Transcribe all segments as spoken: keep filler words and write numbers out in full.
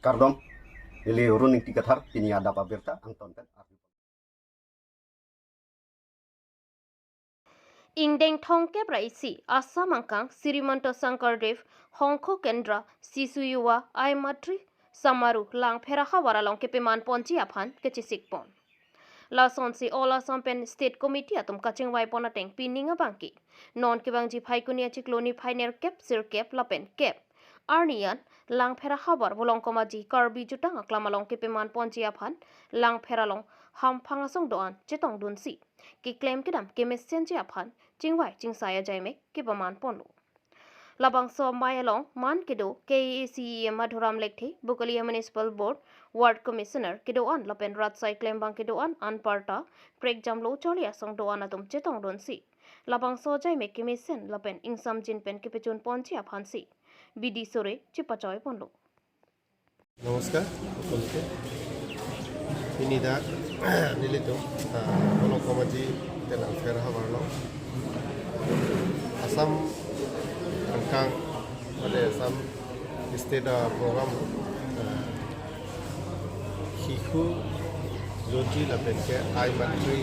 Kardom, neli Run Ingti Kathar, pini adap abirta angton pen. Ingdeng thomkep ra isi Assam angkang Srimanta Sankardev Hongkho Kendra Sishu Yuva Aimatri Samaroh Langpher ahavar along kepeman ponji aphan kechesik pon. Lasonsi All Assam pen State Committee atum kachingvai pon ateng pining abangke non kevangji Phaikuni achiklo niphai nerkep sirkep lapen kep arni an Langpher ahavar Volongkom Aji Karbi Jutang Aklam along kepeman ponji aphan Langpher along hamphang asong do-an chetongdunsi keklem kedam kemesenji aphan chingvai chingsai ajaimek kepaman ponlo. Labangso amei along man kedo K A A C E M Madhuram Lekthe, Bokolia Municipal Board Ward Commissioner kedo-an lapen rat asai klembang kedo-an anparta prekjamlo charli asong do-an atum chetongdunsi labangso ajaimek kemesen lapen ingsamjin pen kepachun ponji aphansi bidi sore chepachoi ponlo. নমস্কাৰ সকলোকে। Pini dak nelitum, ah, Volongkom Aji pen Langpher ahavar along Assam angkang, mane Assam State, ah, program, ah, Sishu Jyoti lapen ke Aimatri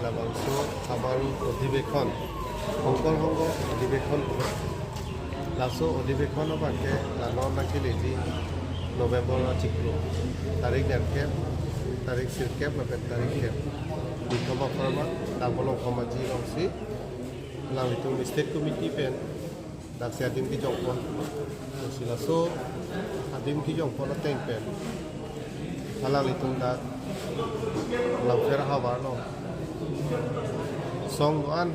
labangso Samaroh Odhibekon, Hongkor Hongkor Odhibekon, laso Odhibekon abangke la non nangkeleji November achiklo, tarik nerkep, tarik sirkep lapen tarik kep, dithom apharman dak Volongkom Aji alongsi alanglitum State Committee pen daksi adim kejong pon. Lasi laso adim kejong pon ateng pen alanglitum dak Langpher ahavar along asong do-an,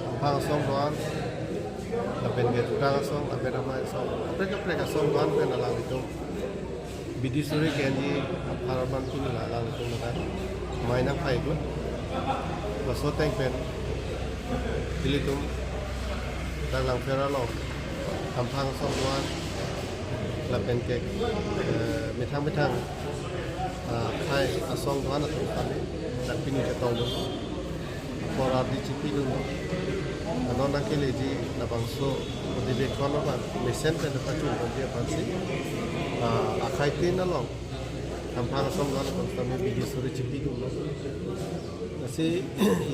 hamphang asong do-an, lapen ke jutang asong, lapen amei asong, kaprek kaprek asong do-an pen alanglitum bidi sore ke-enji apharman pini la alanglitum ladak amei nangphaiklo. Laso ateng pen ilitum dak Langpher along hamphang asong do-an lapen ke, eh, methang methang, ah, akhai asong do-an atum kami dak pini chetongdun, apor ardi chipidun. Non nangkeleji labangso Odhibekon abang mesen pen pachun ponji aphansi, ah, akhai tin along hamphang asong do-an atum kami bidi sore chipidunlo. Lasi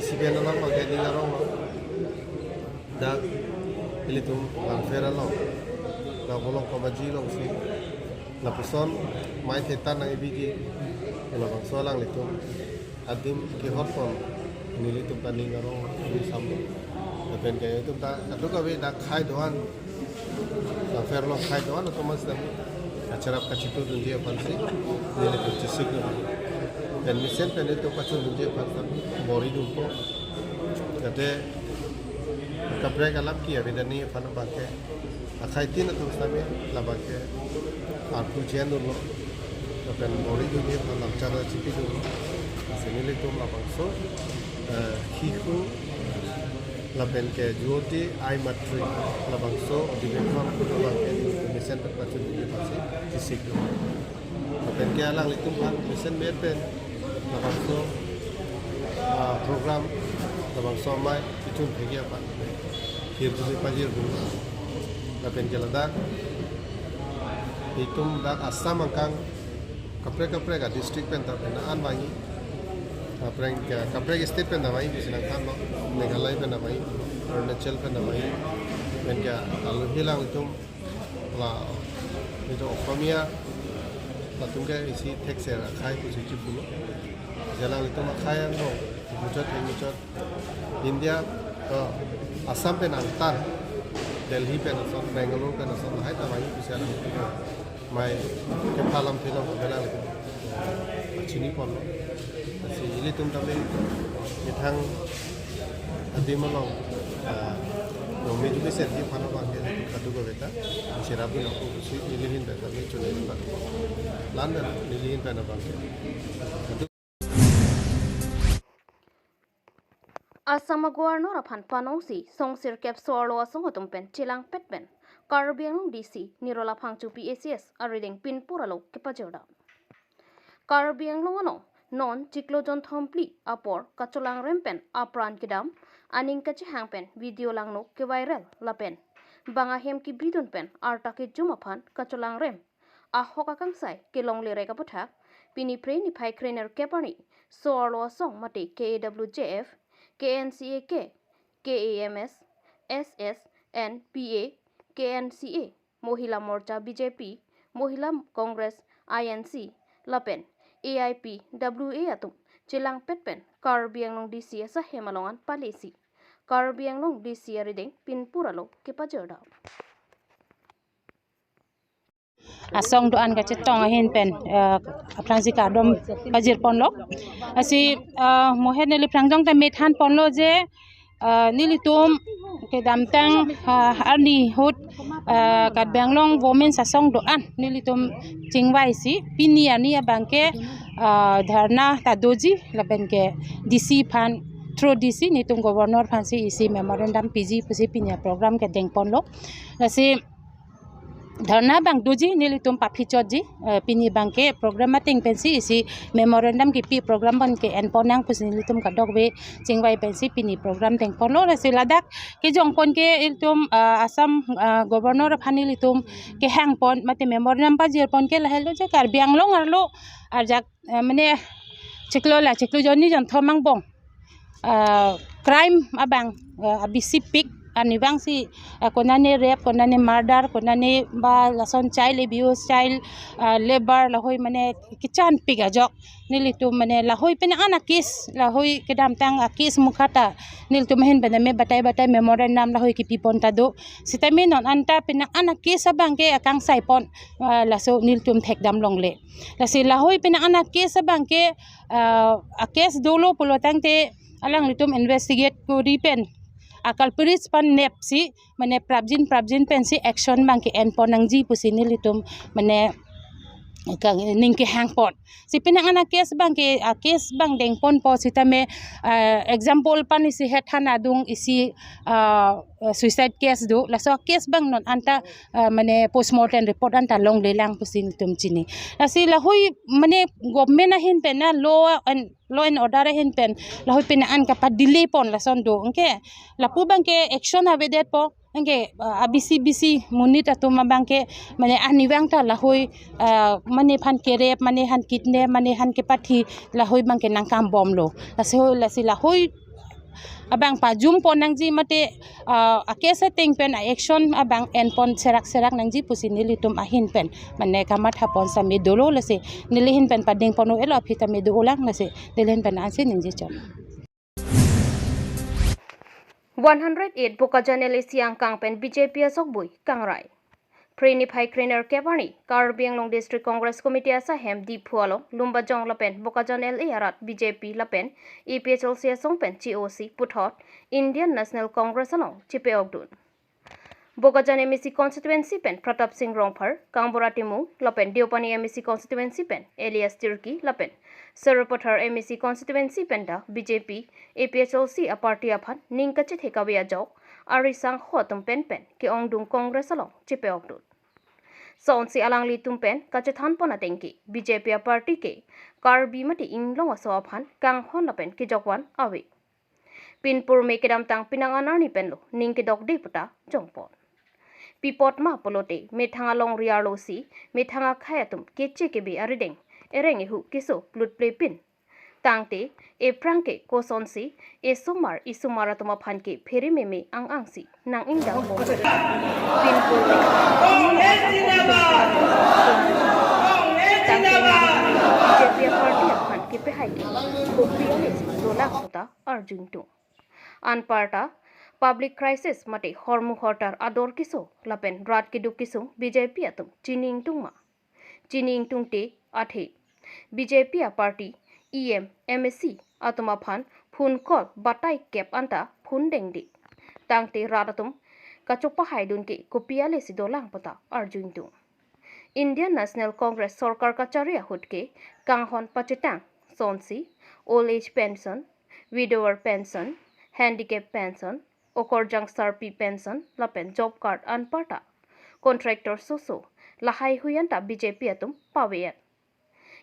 isi pen alam abangke ning aronglo. Dak ilitum Langpher along, dak Volongkom Aji alongsi lapuson amei thetan nang-ibiji, labangso alanglitum adim kehot pon nelitum ta ning arong, ning samlo. Lapen ke itum ta kadokave dak akhai do-an, Langpher along akhai do-an atum mas dam acherap kachitudunji aphansi nelitum chesiklo. Pen mesen pen itum pachundunji aphan ta bor-idunpo. Jate kaprek alam ki avedani aphan abangke akhai tin atum sitame labangke arpu jen dunlo, lapen bor-idunji aphan lamchak chipidunlo. Lasi nelitum labangso, eh, Sishu lapen ke Jyoti Aimatri labangso Odhibekon abangke nelitum mesen pen pachundunji aphansi chesiklo. Lapen ke alanglitum aphan mesen met pen labangso, ah, program, labangso amei kechun thekji aphan hirdumi pajirdun. Lapen ke ladak itum dak Assam angkang kaprek kaprek a-district pen ta pen an vangji. Kaprek, kaprek state pen ta vangji pusi nangthanlo, Meghalaya pen ta vangji, Arunachal pen ta vangji. Lapen ke alohi alanglitum la, itum Okhomia latum ke isi thekser akhai pusi chipulo. Jalang itum akhai anlo, muchot he muchot India, oh, Assam pen angtan, Delhi pen ason, Bangalore pen ason, lahai ta vangji pusi alang amei kepha lamthe along jalang itum chini ponlo. Lasi ilitum tame methang adim along, ah, nong meju mesenji aphan abangke kadokave ta cherapdun nangkok pusi nelihin pen tame chunai padu. La-an pen nelihin pen abangke. Assam a-Governor aphan panongsi song sirkep so-arlo asong atum pen chelangpet pen Karbi Anglong D C Nirola Phangcho P A C S arideng pinpur alo kepajirdam. Karbi Anglong along non chiklo jonthom phli apor kacholangrem pen apran kedam aning kachehang pen video langno keviral lapen bang ahem kebidun pen arta kejum aphan kacholangrem ahok akangsai kelongle rek aputhak, pini Phre niphai krenerkep arni so-arlo asong mate K A W J F, K N C A K, K A M S, S S N P A, K N C A, Mohila Morcha B J P, Mohila Congress I N C, lapen A I P W A atum chelangpet pen Karbi Anglong D C asahem along an palesi Karbi Anglong D C arideng pinpur alo kepajor dam. Asong do-an kachetong ahin pen, eh, aphrangsi kardom pajir ponlo. Lasi, eh, mohet neli phrang jong ta methan ponlo je, eh, nelitum kedamtang, eh, arni ahut, eh, Karbi Anglong Women's Asong do-an nelitum chingvaisi pini arni abangke, eh, dharna ta doji lapen ke D C aphan, through D C nelitum Governor aphansi isi memorandum piji pusi pini program kedeng ponlo. Lasi dharna abang doji nelitum paphi chotji, eh, pini abangke program ateng pensi isi memorandum kipi program abangke en ponnang pusi nelitum kadokave chingvai pensi pini program deng ponlo. Lasi ladak kejong pon ke ilitum, eh, Assam, eh, Governor aphan ilitum kehang pon mate memorandum pajir pon ke lahelo je Karbi Anglong arlo arjak, eh, mane chiklo la chiklo jonni jonthom angbong, eh, crime abang, eh, abisipik arnivangsi, eh, konane rape, konane murder, konane ba lason child abuse, child, eh, labour lahoi mane kechanpik ajok nelitum mane lahoi pen ana case, lahoi kedamtang a case mukhata nelitum ahin pen me batai batai memorandum lahoi kipi pon ta do. Sitame non anta pen ana case abangke akangsai pon, eh, laso nelitum thekdam longle. Lasi lahoi pen ana case abangke, eh, a case dolo pulo tangte alanglitum investigate kori pen a culprits aphan nepsi mane prapjin prapjin pensi action abangke en pon nangji pusi nelitum mane ka-, ning kehang pon. Si pen ana case abangke, a case abang deng ponpo sitame, eh, example aphan isi het thana adung isi, eh, suicide case do, laso case abang non anta, eh, mane postmortem report anta longlelang pusi nelitum chini. Lasi lahoi mane government ahin pen na law and, law and order ahin pen lahoi pen an kapa delay pon lason do. Anke lapu abangke action avedetpo. Anke, ah, abisi bisi monit atum abangke mane arnivang ta lahoi, ah, mane aphan ke rape, mane aphan kidnap, mane aphan kepathi lahoi abangke nangkambomlo. Lasi, lasi lahoi abang pajum pon nangji mate, ah, a case ateng pen a action abang en pon serak serak nangji pusi nelitum ahin pen mane kamatha pon sitame dolo. Lasi neli ahin pen pading pon-o elo aphi tame do-olang. Lasi neli ahin pen ansi ningje chot. One hundred eight Bokajan L A C angkang pen B J P asokbui kangrai. Phre niphai krenerkep arni Karbi Anglong District Congress Committee asahem Diphu along Lumbajong lapen Bokajan L A arat B J P lapen A P H L C asong pen C O C puthot Indian National Congress along chepe-okdun. Bokajan M A C constituency pen Pratap Singh Rongphar, Kangbura Timung lapen Deopani M A C constituency pen Elias Tirki lapen Sarupathar M A C constituency pen ta B J P, A P H L C a party aphan ning kachethek ave ajok arisangho atum pen pen ke-ongdung Congress along chepe-okdun. Sonsi alanglitum pen kachethan pon ateng ke B J P a party ke Karbi mate inglong aso aphan kanghon lapen kejokvan ave. Pinpur me kedamtang penang an arni penlo ning kedokde puta jongpon. Pi apot ma pulote methang alongri arlosi methang akhei atum keche kebe arideng ereng ehu keso plutple pin. Tangte ephrang ke kosonsi esomar esomar atum aphan ke phere meme ang angsi nang ingdang bom. Pinpur me tangte B J P a party aphan kepehai ke kopi alesi dolang puta arju ingtung. Anparta public crisis mate hormu hortar ador keso lapen rat keduk kesung B J P atum chini ingtung ma? Chini ingtungte athe B J P a party E M, M A C atum aphan phone call batai kep anta phone dengde. Tangte rat atum kachopahaidun ke kopi alesi dolang puta arju ingtung. Indian National Congress sorkar kachari ahut ke kanghon pachetang sonsi old age pension, widower pension, handicap pension, okorjang sarpi pension lapen job card anparta contractor soso lahaihui anta B J P atum pave-et.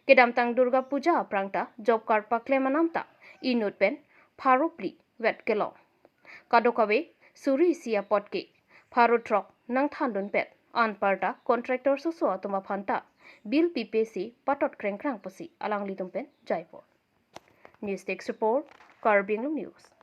Kedamtang Durga Puja aphrang ta job card paklem anam ta inut pen pharo phli vet kelong. Kadokave suri isi apot ke pharo throk nangthandunpet anparta contractor soso atum aphan ta Bill pipe si patot krengkrang pusi alanglitum pen Jaipur. News Desk Report, Karbi Anglong News.